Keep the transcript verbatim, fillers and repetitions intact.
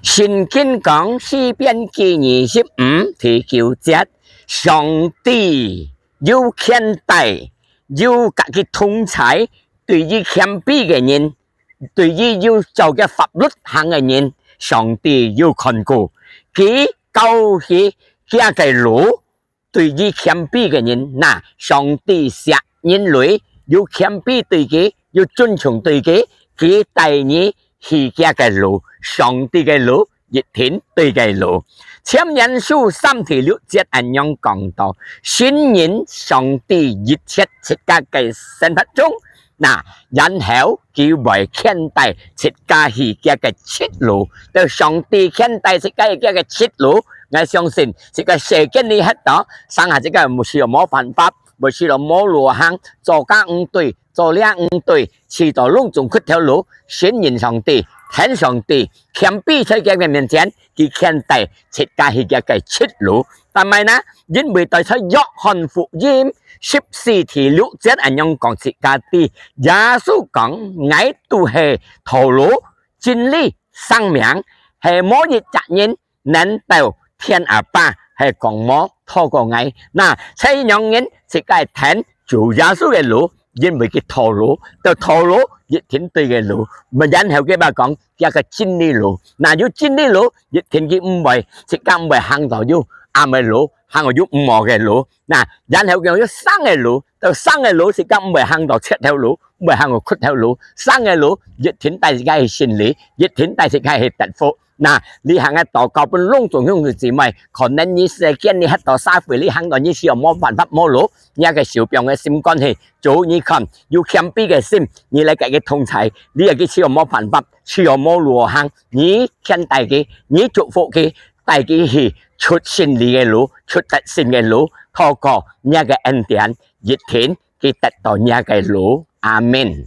聖經講，詩篇記二十五第九節，上帝有牽帶，有佮佢同在，對於謙卑个人，對於有照佢法律行个人，上帝有看顧。佢教佢行个路，對於謙卑个人，那，上帝惜人類，有謙卑對佢，有尊重對佢，佢帶你去佢个路，上帝个路，一定對个路。箴言書三第六節恁樣講到，信任上帝一切自家个生活中，那，然後佢會牽帶自家去佢个出路，到上帝牽帶自家去佢个出路，𠊎相信自家世間裡歇到，生下自家毋係無辦法，毋係無路行，做該毋對，做這毋對，去到攏總缺條路，信任上帝，聽上帝，謙卑在佢个面前，佢牽帶自家去佢个出路。但係呢，因為在在約翰福音十四第六節恁樣講自家知，耶穌講：「𠊎就係道路、真理、生命，係無一隻人能到天阿爸，係講無透過𠊎。」那，這樣人自家聽主耶穌个路，因為佢道路，到道路一定對个路。然後佢話講，佢个真理路，那有真理路，一定佢毋會，自家毋會行到有暗个路，行到有毋好个路。那，然後佢有生个路，到生个路，自家毋會行到絕頭路，毋會行到缺頭路，生个路，一定帶自家去勝利，一定帶自家去得福。那，這下个禱告分攏總兄弟姊妹，可能你世間裡歇到社會裡行到你係無辦法無路，你个手放个心肝係，主你看，有謙卑个心，你來佮佢同在，你个佢係無辦法，係無路行，你牽帶佢，你祝福佢，帶佢去出勝利个路，出得勝个路，透過你个恩典，一定佢得到你个路。阿們。